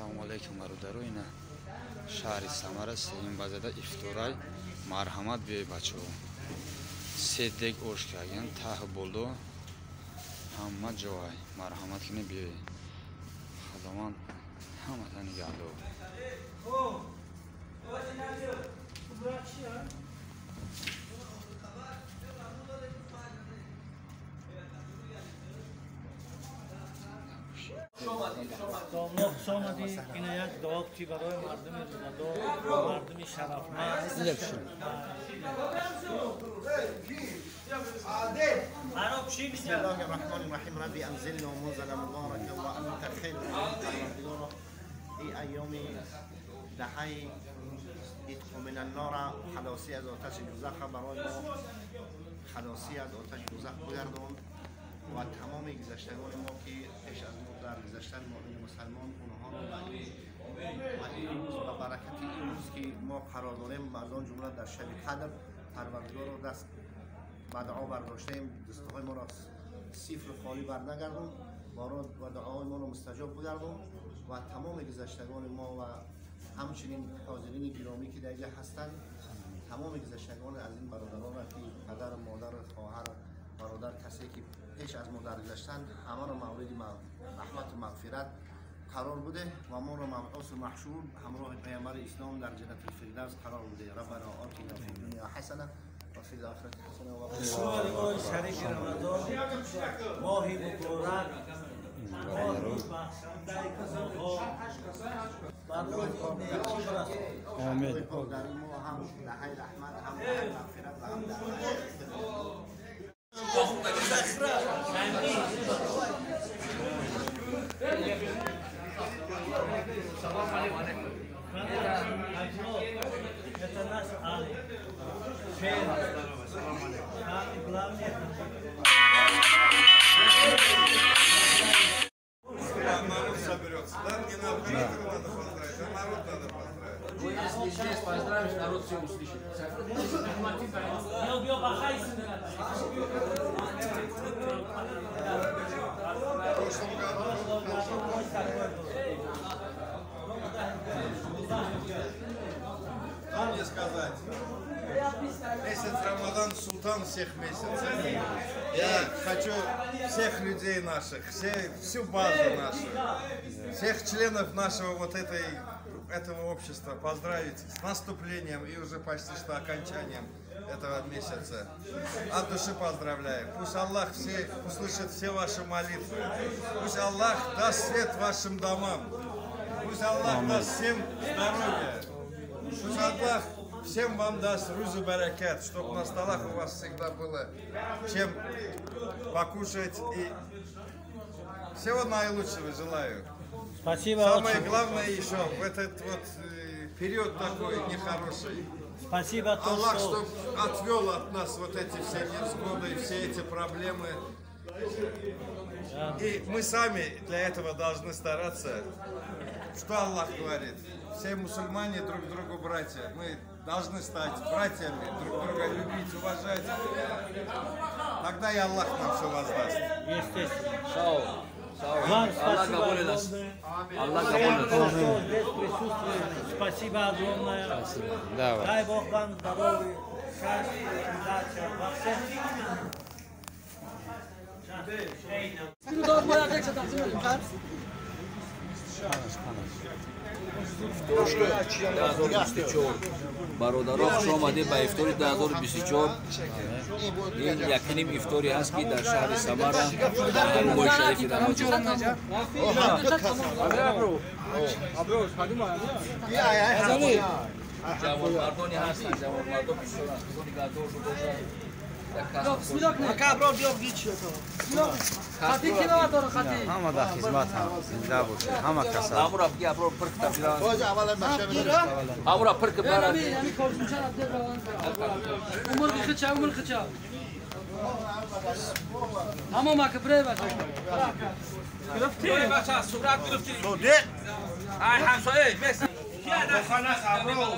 Ассалому алайкум бародаро, ина шаҳри Самара сеюм базада ифторай. Марҳамат биёй бачаҳо. Се дег ош кардан, таҳ боло ҳама ҷой. Марҳамат кунед биёй. Худованд ҳаматон нигаҳдор. Домод омадӣ, ина як дуо ки барои мардуми рӯзадор, мардуми шарафманд. بسم الله الرحمن الرحیم. ربی انزلنا منزلا مبارکا و انت خیر الرازقین. ای ایام دهه عتق من النار، خلاصی از آتش دوزخ برای ما، خلاصی از آتش دوزخ بگردان و تمام گذشتگان ما که پیش از ما در گذشتن مؤمن مسلمان، اونها رو و این روز و برکت این روز که ما قرار داریم، از آن جمله در شب قدر، پروردگار رو دست به دعا برداشتیم، دستهای ما را صفر خالی بر نگردون و دعاهای ما رو مستجاب بگردون و تمام گذشتگان ما و همچنین حاضرین گرامی که در اینجا هستند، تمام گذشتگان از این برادران را که پدر، مادر، خواهر، برادر، کسی که پیش از ما درگذشتند، همه را مورد رحمت و مغفرت قرار بده و ما را مبعوث و محشور همراه پیامبر اسلام در جنت الفردوس قرار بده. ربنا آتنا فی الدنیا حسنه و فی الاخرة حسنه و قنا شریک رمضان، ماه مبارک، ماه بخشنده گناه‌ها، آمین. در این ماه هم دهه رحمت، هم دهه مغفرت و هم دهه Это наш Али. Самый главный. Народ соберется, да? Не на оператора надо поздравить, а народ надо поздравить. Если здесь поздравишь, народ все услышит. В прошлом году что мне сказать? Месяц Рамадан султан всех месяцев. Я хочу всех людей наших, всю базу нашу, всех членов нашего вот этого общества поздравить с наступлением и уже почти что окончанием этого месяца. От души поздравляю. Пусть Аллах услышит все ваши молитвы. Пусть Аллах даст свет вашим домам. Пусть Аллах даст всем здоровья. Пусть Аллах всем вам даст рузу баракат, чтобы на столах у вас всегда было чем покушать. И всего наилучшего желаю. Спасибо. Самое главное еще в этот вот период такой нехороший. Спасибо. Аллах, чтобы отвел от нас вот эти все невзгоды, все эти проблемы. И мы сами для этого должны стараться. Что Аллах говорит? Все мусульмане друг другу братья. Мы должны стать братьями, друг друга любить, уважать. Тогда и Аллах нам все воздаст. Естественно. Вам спасибо огромное. Аллах доволен. Здесь присутствует. Спасибо огромное. Спасибо. Давай. Дай Бог вам здоровья, счастья, удачи во всех. Бародаро, хуш омадед ба ифтори 2024. Ин якним ифторе ҳаст, ки дар шаҳри Самара дар моҳи шарифи Рамазон. Ҷавонмардоне ҳастанд, ҷавонмардон бисёранд. Худо нигаҳдоршо бошад. Ҳама дар хизмат ҳам, зинда бошед, ҳама каса. Ҳамура бги, аброр пир кита бира. Ҳамура пир ки бара. Умр хича, умр хича. Ҳамо мака бре бача. Гирифти? Бача, сурат гирифти. Ай ҳамсоя, бес. Кия да хана аброр.